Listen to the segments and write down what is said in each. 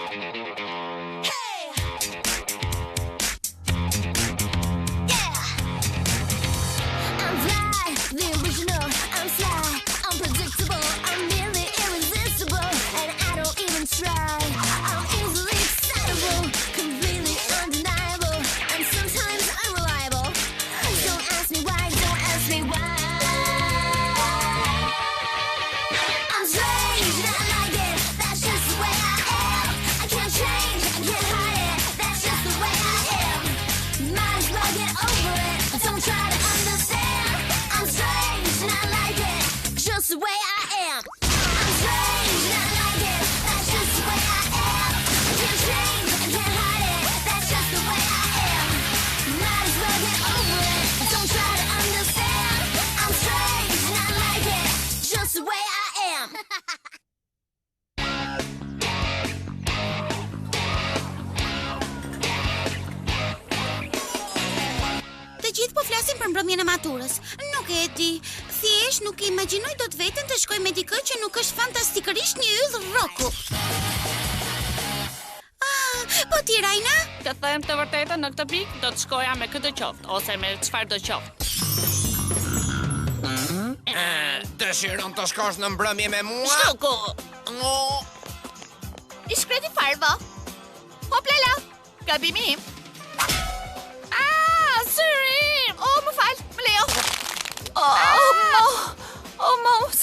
I'm fly, the original. I'm sly, unpredictable. I'm nearly irresistible, and I don't even try. I'm easily excitable, completely undeniable, and sometimes unreliable. Don't ask me why. Don't ask me why. I'm strange, and I like it. That's just the way I am. I can't change, I can't hide it. That's just the way I am. Might as well get over it. Don't try to understand. I'm strange and I like it. Just the way I am. I'm strange and I like it. That's just the way I am. I can't change, I can't hide it. That's just the way I am. Might as well get over it. Don't try to understand. I'm strange and I like it. Just the way I am. Të gjithë po flasin për mbrëmjen e maturës. Nuk e di. Thjesht nuk e imagjinoj dot veten të shkoj me dikë që nuk është fantastikërisht një yll rroku. Ah, po ti Rajna? Të them të vërtetën në këtë pikë, do të shkoja me këtë qoftë ose me çfarë do qoftë. Dëshiron të shkosh në mbrëmje me mua? Shkoku. Oh, I shkreti Farvo. Hop lala. Gabimi im. Ah, syri im. Oh, më fal, më lejo. Oh, mo. Oh, mos.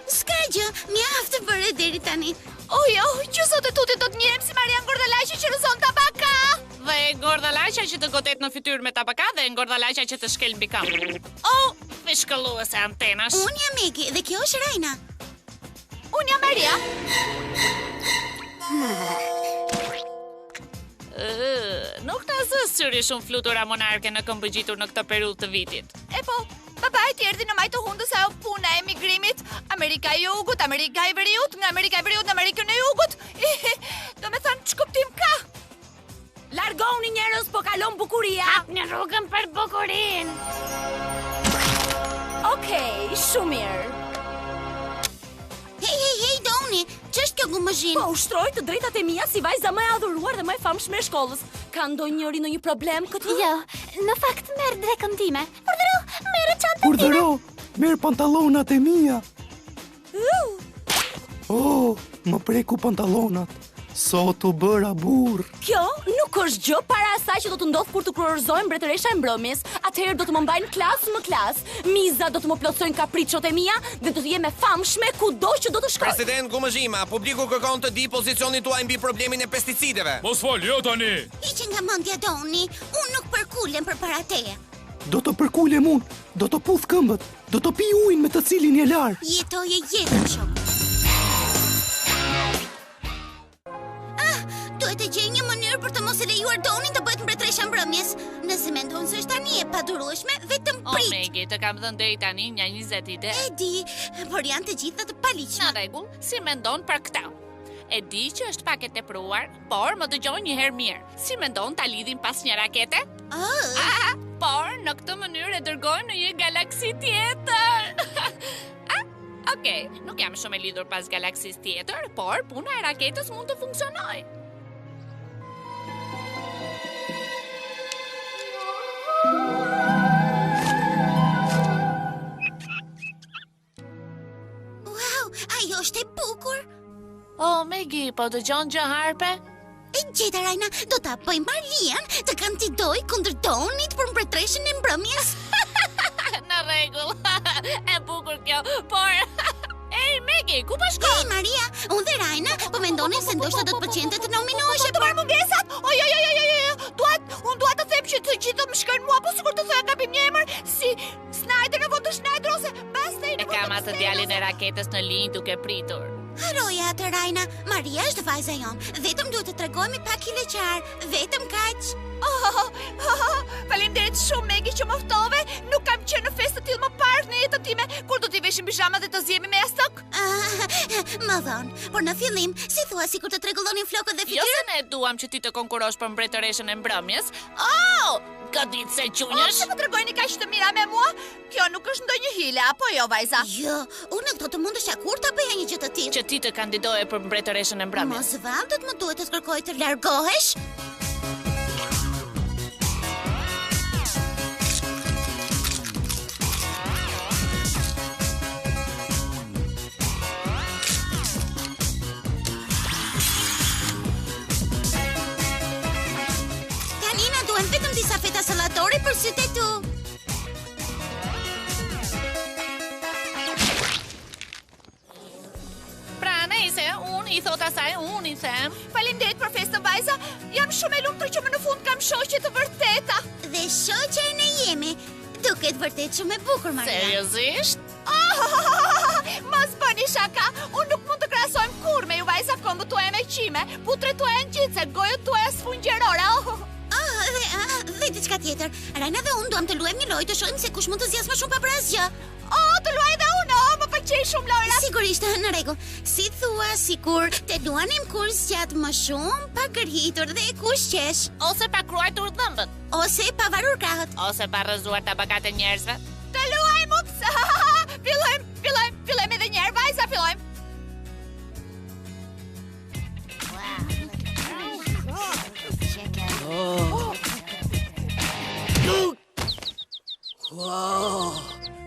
S'ka gjë, mjaft të bëre deri tani. Oh, jo, që sot e tuti do të njihem si Marian Gordalaqi që rrëzon tabaka. Dhe ngordhalaqja që të godet në fytyrë me tabaka dhe ngordhalaqja që të shkel mbi këmbë. Oh, fishkëlluese antenash. Unë jam Egi dhe kjo është Rajna. Unë jam Maria. Ë, nuk ta zë syri shumë flutura monarke në këmbë gjitur në këtë periudhë të vitit. E po, babai ti erdhi në maj të hundës ajo puna e emigrimit. Amerika e Jugut, Amerika e Veriut, nga Amerika e Veriut në Amerikën e Jugut. Do me thënë, ç'kuptim ka? Largoni njerëz, po kalon bukuria. Në rrugën për bukurinë. Okej, shumë mirë. Hej, hej, hej, Doni, ç'është kjo gumëzhinë? Po ushtroj të drejtat e mia si vajza më e adhuruar dhe më e famshme e shkollës. Ka ndonjëri ndonjë problem këtu? Jo, në fakt merr drekën time. Urdhëro, merre çantën time. Urdhëro, merr pantallonat e mia. Oh, më preku pantallonat. Sot u bëra burr. Kjo nuk është gjë para asaj që do të ndodh kur të kurorëzohem mbretëresha e mbrëmjes. Atëherë do të më mbajnë klas më klas. Miza do të më plotësojnë kapriçot e mia dhe do të jem e famshme kudo që do të shkoj. President Gumëzhima, publiku kërkon të di pozicionin tuaj mbi problemin e pesticideve. Mos fol, jo tani. Hiqe nga mendja Doni, unë nuk përkulem përpara teje. Do të përkulem unë, do të puth këmbët, do të pi ujin me të cilin je larë. Jetoje jetën, shok. Ah, duhet të gjej një mënyrë për të mos e lejuar Donin të bëhet mbretëresha e mbrëmjes. Nëse mendon se është tani e padurueshme, vetëm O, prit. Megi, të kam dhënë deri tani një 20 ide. E di, por janë të gjitha të paligjshme. Në rregull, si mendon për këtë? E di që është pak e tepruar, por më dëgjon një herë mirë. Si mendon ta lidhim pas një rakete? Oh, Ah, por në këtë mënyrë e dërgojmë në një galaksi tjetër. ah, Okej, nuk jam shumë e lidhur pas galaksisë tjetër, por puna e raketës mund të funksionojë. wow, ajo është e bukur. Oh, Megi, po dëgjon gjë harpe? E gjeta Rajna, do ta bëj Marian të kandidoj kundër Donit për mbretëreshën e mbrëmjes. Në rregull. e bukur kjo, por Ej, Megi, ku po shkon? Ej Maria, unë dhe Rajna po mendonim se ndoshta do të pëlqente të nominoheshe Po të marr mungesat? O jo jo jo jo jo. Dua unë dua të them që të gjithë do më shkojnë mua, po sikur të thoja gabim një emër si Snyder në vend të Schneider ose Bastei E në vend kam të atë Bastei djalin e ose- raketës në linjë duke pritur. Harroja atë Rajna, Maria është vajza jonë. Vetëm duhet të tregohemi pak hileqar, vetëm kaq. Oh, oh, oh, faleminderit shumë Megi që më ftove. Nuk kam qenë në festë të tillë më parë. parë në jetën time kur do t'i veshim pizhamat dhe të zihemi me jastëk. Ah, më vonë, por në fillim, si thua sikur të të rregullonim flokët dhe Jo fytyrën? se ne duam që ti të konkurosh për mbretëreshën e mbrëmjes. Oh, goditëse O, gjunjësh. pse po tregojeni kaq të mira me mua? Kjo nuk është ndonjë hile, apo jo, vajza? Jo, unë nuk do të mundesha kurrë ta bëja një gjë të tillë. Që ti të kandidoje për mbretëreshën e mbrëmjes. Mos vallë do të më duhet të të kërkoj të largohesh? Tani na duhen vetëm disa feta sallatori për sytë e tu. Pra, nejse, unë i thot asaj, unë i them. Faleminderit për festën, vajza. Jam shumë e lumtur që më në fund kam shoqe të vërteta. Dhe shoqe ne jemi. Duket vërtet shumë e bukur, Maria. Seriozisht? Oh, mos bëni shaka. Unë nuk mund të krahasohem kurrë me ju vajza këmbët tuaja me qime, putret tuaja ngjitëse, gojët tuaja sfungjerore. Oh. Ah, dhe, ah, dhe diçka tjetër. Rajna dhe unë duam të luajmë një lojë të shohim se kush mund të zgjasë më shumë pa bërë asgjë. Oh, të luaj edhe unë, oh, më pëlqejnë shumë lojrat. Sigurisht, në rregull. Si thua sikur të luanim kur zgjat më shumë pa gërhitur dhe kush qesh, Ose pa kruajtur dhëmbët, ose pa varur krahët. ose pa rrëzuar tabakat e njerëzve. Të luajmë, ups. Fillojmë, fillojmë, fillojmë edhe një herë, vajza, fillojmë.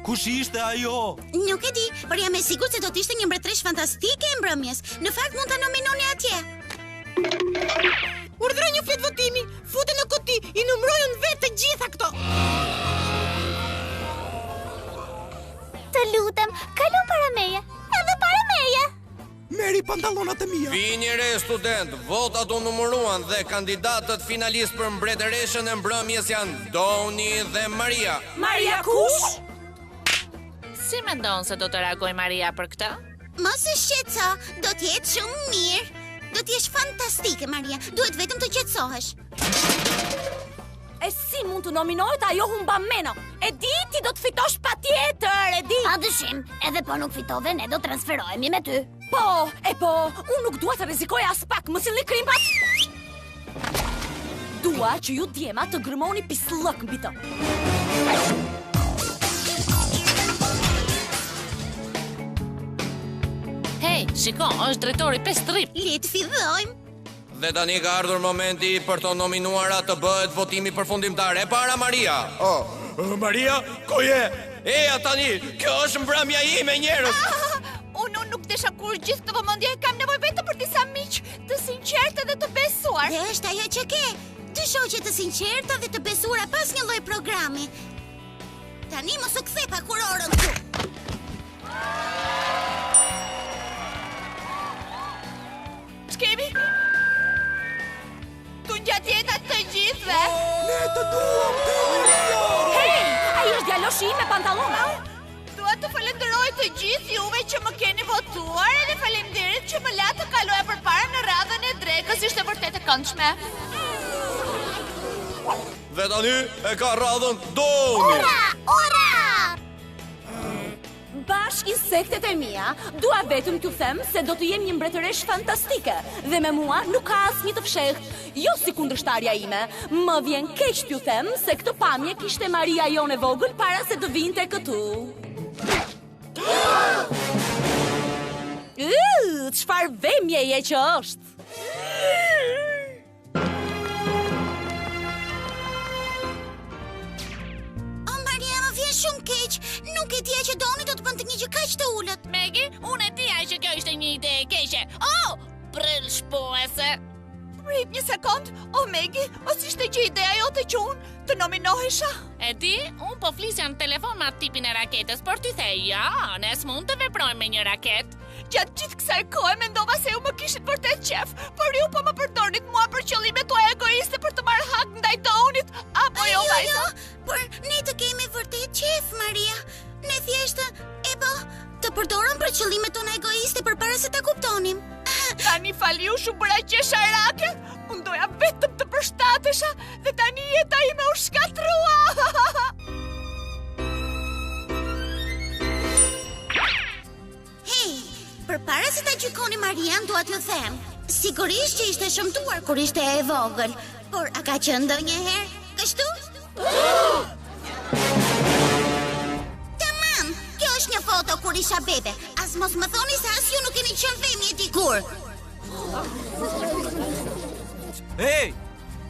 Kush ishte ajo? Nuk e di, por jam e sigurt se do të ishte një mbretëresh fantastike e mbrëmjes. Në fakt mund ta nominoni atje. Urdhëro një fletë votimi, fute në kuti, i numëroj unë vetë të gjitha këto. Të lutem, kalo para meje, edhe para meje. Merri pantallonat e mia. Vini re student, votat u numëruan dhe kandidatët finalist për mbretëreshën e mbrëmjes janë Doni dhe Maria. Maria kush? Si mendon se do të reagoj Maria për këtë? Mos u shqetëso, do të jetë shumë mirë. Do të jesh fantastike, Maria. Duhet vetëm të qetësohesh. E si mund të nominohet ajo humba meno? E di ti do të fitosh patjetër, e di. Pa dyshim, edhe po nuk fitove, ne do transferohemi me ty. Po, e po, unë nuk dua të rrezikoj as pak, më sillni krimbat. Dua që ju djema të gërmoni pisllëk mbi të. Hej, shiko, është drejtori Pestrip. Le të fillojmë. Dhe tani ka ardhur momenti për të nominuara të bëhet votimi përfundimtar. E para Maria. Oh, Maria, ku je? Eja tani, kjo është mbrëmja ime njerëz. Unë unë nuk desha kur gjithë këtë vëmendje, kam nevojë vetëm për disa miq të sinqertë dhe të besuar. Dhe është ajo që ke. Dy shoqe të sinqerta dhe të besuara pas një lloj programi. Tani mos u kthe pa kurorën këtu. Ç'kemi? Tu gjatë jeta të gjithëve. Ne të duam ty, Maria. Hej, ai është djaloshi im me pantallona. Dua të falenderoj të gjithë juve që më keni votuar edhe faleminderit që më la të kaloja përpara në radhën e drekës, ishte vërtet e këndshme. Dhe tani e ka radhën Doni. Ura, ura! Bash insektet e mia, dua vetëm t'ju them se do të jem një mbretëresh fantastike dhe me mua nuk ka asnjë të fshehtë, jo si kundërshtarja ime. Më vjen keq t'ju them se këtë pamje kishte Maria jonë e vogël para se të vinte këtu. Ëh, çfarë vemjeje që është? O Maria, më vjen shumë keq. Nuk e dija që Doni do të bënte një gjë kaq të ulët. Megi, unë e dija që kjo ishte një ide e keqe. Oh, brëll shpoese. Prit një sekond, o Megi, mos ishte që ideja jote që unë të nominohesha? E di, unë po flisja në telefon me atë tipin e raketës, por ti the, ja, ne s'mund të veprojmë me një raketë. Gjatë gjithë kësaj kohe mendova se ju më kishit vërtet qef, por ju po më përdornit mua për qëllimet tuaja egoiste për të marrë hak ndaj Donit, apo jo jo, vajza? jo, por ne të kemi vërtet qef, Maria. Ne thjesht, e po, të përdorëm për qëllimet tona egoiste përpara se ta kuptonim. Tani fali ju shumë bëra qesharake, unë doja vetëm të përshtatesha dhe tani jeta ime u shkatrua. Përpara se ta gjykoni Marian, dua t'ju them. Sigurisht që ishte shëmtuar kur ishte e vogël, por a ka qenë ndonjëherë kështu? Tamam, kjo është një foto kur isha bebe. As mos më thoni se as ju nuk keni qenë vemje dikur. Hey,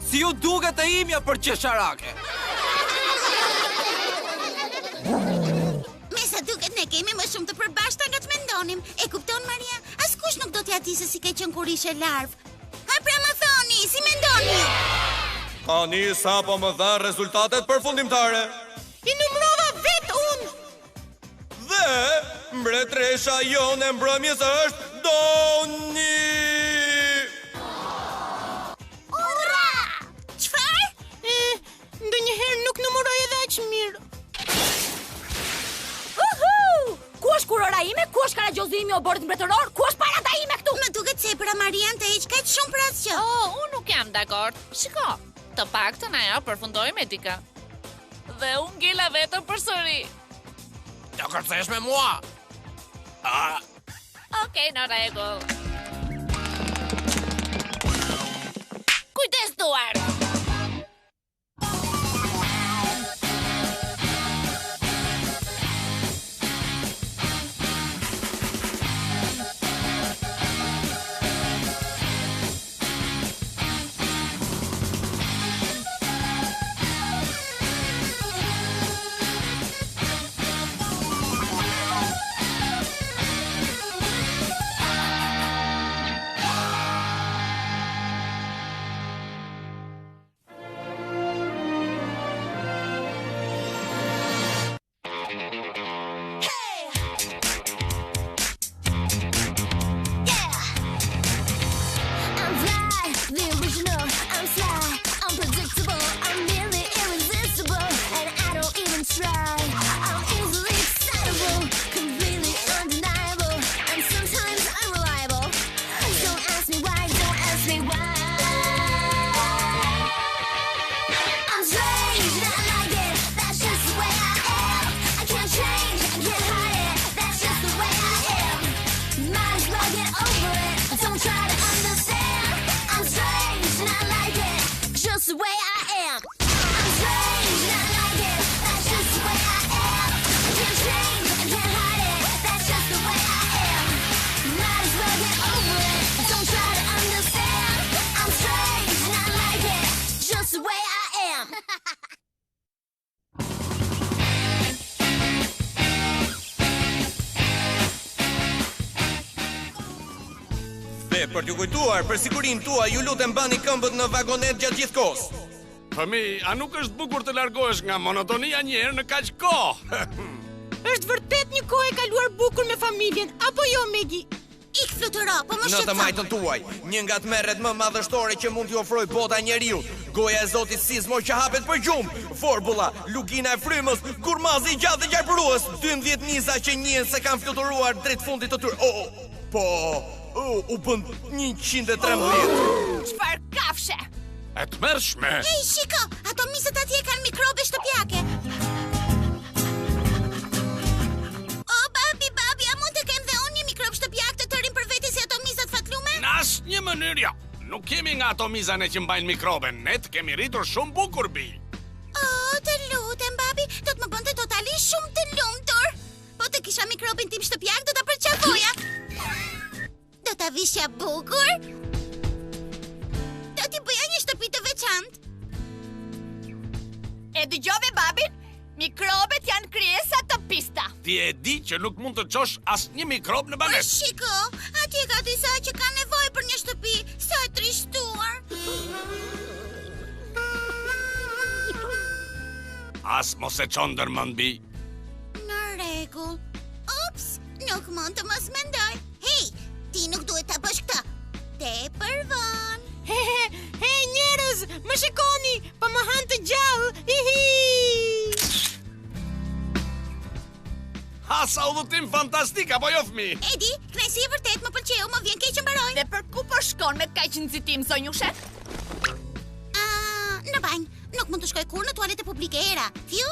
si ju duket e imja për qesharake? Me sa duket ne kemi më shumë të përbashkëta nga ç'mendonim. E kupton Maria? Askush nuk do t'ia di se si ke qenë kur ishe larvë. Ha pra më thoni, si mendoni ju? Tani sapo më dhanë rezultatet përfundimtare. I numërova vetë unë. Dhe mbretëresha jonë e mbrëmjes është Doni! Ura! Çfarë? E, ndonjëherë nuk numëroj edhe aq mirë. Uhu! Ku është kurora ime? Ku është karagjozi im i oborrit mbretëror? Ku është parada ime këtu? Më duket se e bëra Marian të heq kaq shumë për asgjë. Oh, unë nuk jam dakord. Shiko, të paktën ajo përfundoi me dikë. Dhe unë ngela vetëm përsëri. Do kërcesh me mua? Ah, Okej, në rregull. Kujdes duart. I'm fly, the original. I'm sly, unpredictable. I'm nearly irresistible, and I don't even try. I'm easily excitable, completely undeniable, and sometimes unreliable. Don't ask me why. Don't ask me why. I'm strange, and I like it. That's just the way I am. I can't change, I can't hide it. That's just the way I am. Might as well get over it. Don't try to understand. I'm strange, and I like it. Just the way I am. I'm strange, and I like it. That's just the way I am. I can't change, I can't hide it. That's just the way I am. Might as well get over it. Don't try to understand. I'm strange, and I like it. Just the way I am. Dhe për t'ju kujtuar, për sigurinë tuaj, ju lutem mbani këmbët në vagonet gjatë gjithë kohës. Fëmijë, a nuk është bukur të largohesh nga monotonia një herë në kaq kohë? Është vërtet një kohë e kaluar bukur me familjen, apo jo Megi? Ik fluturo, po më Në të shqetëson. majtën tuaj, një nga tmerret më madhështore që mund t'ju ofrojë bota e njeriut, goja e Zotit Sizmo që hapet për gjumë, vorbulla, lugina e frymës, gurmazi i gjatë dhe gjarpërues, 12 miza që njihen se kanë fluturuar drejt fundit të tyre. Oh, oh, po, oh, u bën 113. Çfarë kafshe? E tmerrshme. Ej, shiko, ato mizët atje kanë mikrobe shtëpiake. O, babi, babi, a mund të kem dhe unë një mikrob shtëpiak të tërin për vete si ato mizat fatlume? Në asnjë mënyrë jo. Nuk kemi nga ato miza ne që mbajnë mikrobe. Ne të kemi rritur shumë bukur bi. O, të lutem, babi, do të më bënte totalisht shumë të lumtur. Po të kisha mikrobin tim shtëpiak, do ta përqafoja. Do ta vishja bukur. Do t'i bëja një shtëpi të veçantë. E dëgjove babin? Mikrobet janë krijesa të pista. Ti e di që nuk mund të çosh asnjë mikrob në Po banesë. shiko, atje ka disa që kanë nevojë për një shtëpi, sa e trishtuar. As mos e çon ndërmend bi. Në rregull. Ups, nuk mund të mos mendoj. Hej, ti nuk duhet ta bësh këtë. Tepër vonë. He he, he njerëz, më shikoni, po më hanë të gjallë. Hi hi. Ha sa udhëtim fantastik apo jo fëmijë? Edi, kënaqësi e vërtet më pëlqeu, më vjen keq që mbaroi. Dhe për ku po shkon me kaq nxitim zonjushe? Ah, në banjë. Nuk mund të shkoj kurrë në tualete publike era. Fiu!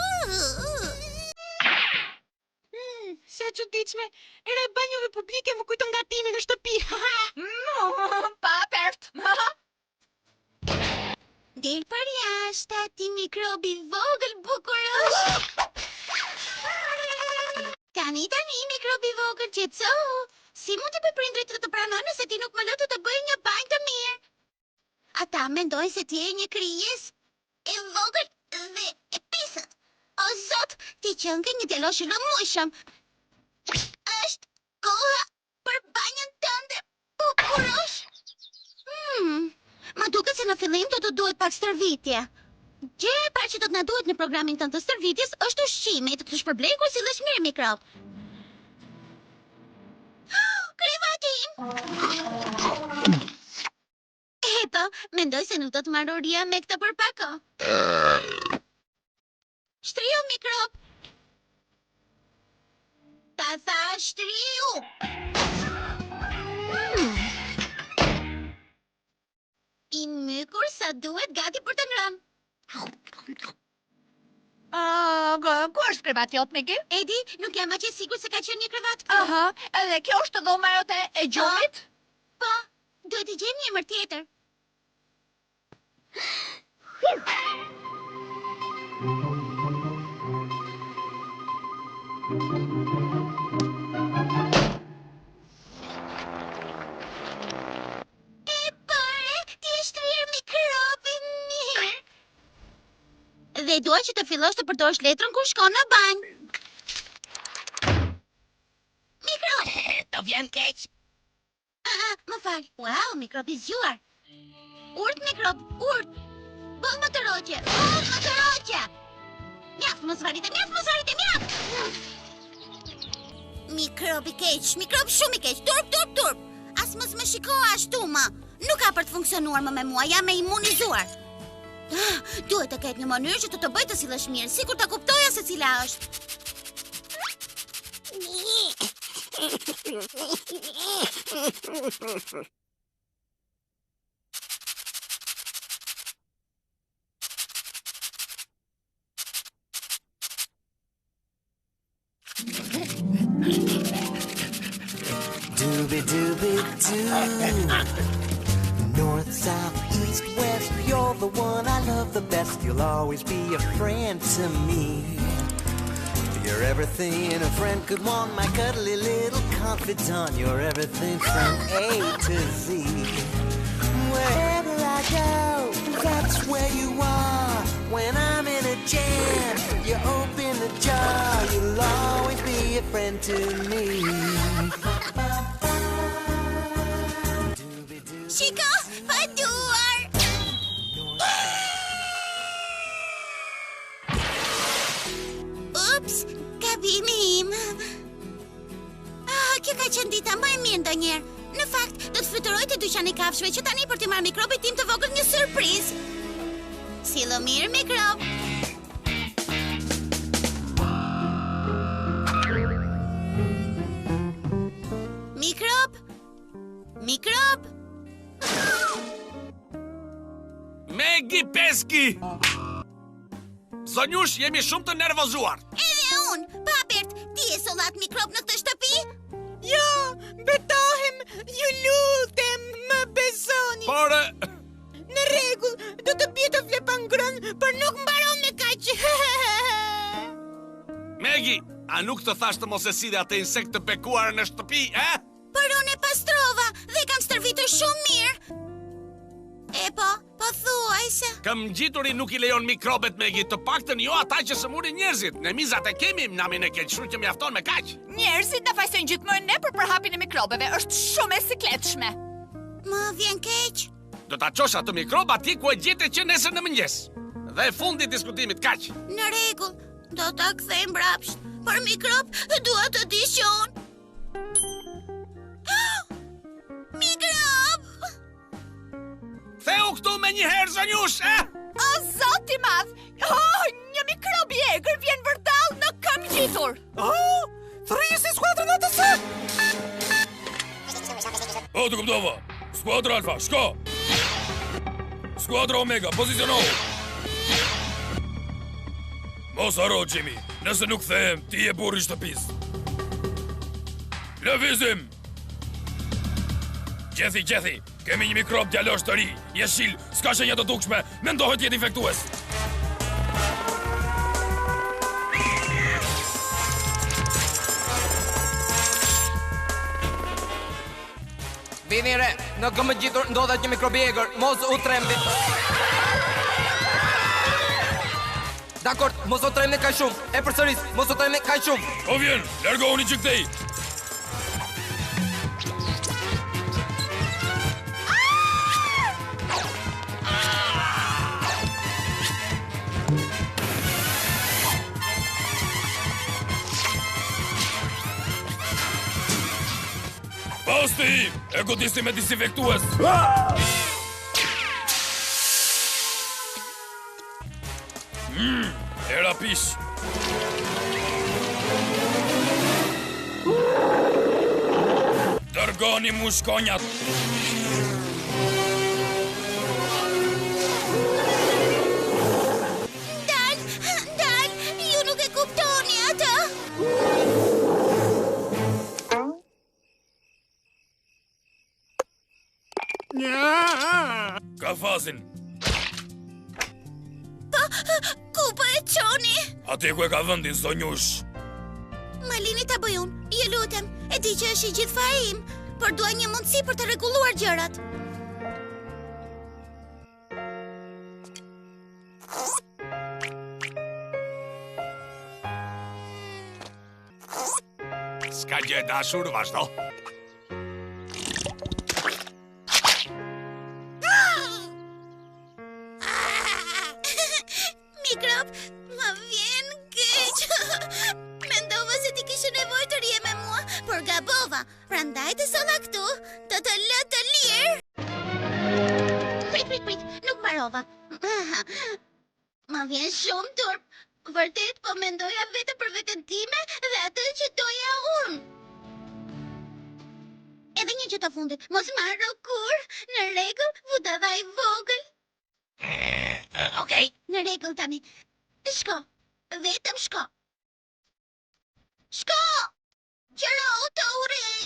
Sa çuditshme. çuditshme. Era e banjove publike më kujton gatimin në shtëpi. Papert. Del përjashta, ti mikrob i vogël bukurosh. Tani, tani, mikrob i vogël, qetësohu. Si mund t'i bëj prindërit të të pranojnë nëse ti nuk më lë të të bëj një banjë të mirë? Ata mendojnë se ti je një krijesë e vogël dhe e pisët. O Zot, ti qenke një djalosh i rrëmujshëm. Është koha për banjën tënde, bukurosh. Hmm, më duket se në fillim do të duhet pak stërvitje. Gjëja e parë që do të na duhet në programin tënd të stërvitjes është ushqimi, të të shpërblej kur sillesh mirë mikrob. Krevati im! Epo, mendoj se nuk do të marrë uria me këtë për pak kohë. Shtriu mikrob. Ta thashë shtriu. Hmm. I mykur sa duhet gati për të ngrënë. Uh, ku është krevati jot, Megi? Edi, nuk jam aq e sigurt se ka qenë një krevat këtu. Aha, edhe kjo është dhoma jote e gjumit? Po, duhet t'i gjejmë një emër tjetër. E bëre, ti je shtrirë mikrob i mirë. Dhe dua që të fillosh të përdorësh letrën kur shkon në banjë. Mikrob! Të vjen keq. Ah, më fal. Wow, mikrob i zgjuar. Urt mikrob, urt. Boll më të rroqe, boll më të rroqe. Mjaft mos zvarrite, mjaft mos zvarrite, mjaft. Mikrob i keq, mikrob shumë i keq. Turp, turp, turp. As mos më shiko ashtu më. Nuk ka për të funksionuar më me mua, jam e imunizuar. Ah, duhet të ketë një mënyrë që të të bëj të sillesh mirë, sikur ta kuptoja se cila është. Doobie doobie doo. North, south, east, west, you're the one I love the best. You'll always be a friend to me. You're everything a friend could want, my cuddly little confidant. You're everything from A to Z. Wherever I go, that's where you are. When I'm in a jam, you open the jar. You'll always be a friend to me. Shiko, pa duar. Ups, gabimi im. Ah, kjo ka qenë dita më e mirë ndonjëherë. Në fakt, do të fluturoj te dyqani i kafshëve që tani për t'i marrë mikrobit tim të vogël një surprizë. Sillu mirë mikrob. Mikrob. Mikrob. Megi Peski! Zonjush, jemi shumë të nervozuar. Edhe unë, Papert, ti e solle atë mikrob në këtë shtëpi? Jo, betohem, ju lutem, më besoni. Por në rregull, do të bie të fle pa ngrënë, por nuk mbaron me kaq. Megi, a nuk të thashë të mos e sillje atë insekt të bekuar në shtëpi, e? Por unë e pastrova dhe kam stërvitur shumë mirë. E po, po thuajse. Këmbëngjituri nuk i lejon mikrobet Megi, të paktën jo ata që sëmurin njerëzit. Ne mizat e kemi namin e keq, kështu që mjafton me kaq. Njerëzit na fajsojnë gjithmonë ne për përhapjen e mikrobeve, është shumë e sikletshme. Më vjen keq. Do ta çosh atë mikrob atje ku e gjete që nesër në mëngjes. Dhe fundi i diskutimit kaq. Në rregull, do ta kthej mbrapsht. Por mikrob, dua të di që unë. Mikrob! Ktheu këtu menjëherë, zonjush, e? O, zot i madh! Oh, një mikrob i egër vjen vërdallë në këmbëngjitur! Oh, thërrisni skuadrën ATS! O, të kuptova. Skuadra Alfa, shko! Skuadra Omega, pozicionohu! Mos harro, Jimmy, nëse nuk kthehem, ti je burri i shtëpisë. Lëvizim! Gjethi, gjethi, kemi një mikrob djalosh të ri, jeshil, s'ka shenja të dukshme, mendohet të jetë infektues. Vini re, në këmbëngjitur ndodhet një mikrob i egër, mos u trembni. Dakord, mos u trembni kaq shumë. E përsëris, mos u trembni kaq shumë. Po vjen, largohuni që këtej. Basti! E godisi me disinfektues! Mmm, era pish! Dërgoni mushkonjat! Ndal, ndal, ju nuk e kuptoni atë. Kafazin. Po, ku po e çoni? Atje ku e ka vendin, zonjushë. Më lini ta bëj unë, ju lutem. E di që është i gjithë faji im, por dua një mundësi për të rregulluar gjërat. S'ka gjë e dashur, vazhdo. Mikrob, më vjen keq. Mendova se ti kishe nevojë të rrije me mua, por gabova. Prandaj të solla këtu, të të lë të lirë. Prit, prit, prit, nuk mbarova. Më vjen shumë turp. Vërtet po mendoja vetëm për veten time dhe atë që doja unë. Edhe një gjë të fundit, mos më harro kurrë, në rregull, budalla i vogël. Okej, në rregull tani. Shko, vetëm shko. Shko! Qëro të urrej!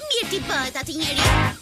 Mirë t'i bëhet atij njeriu.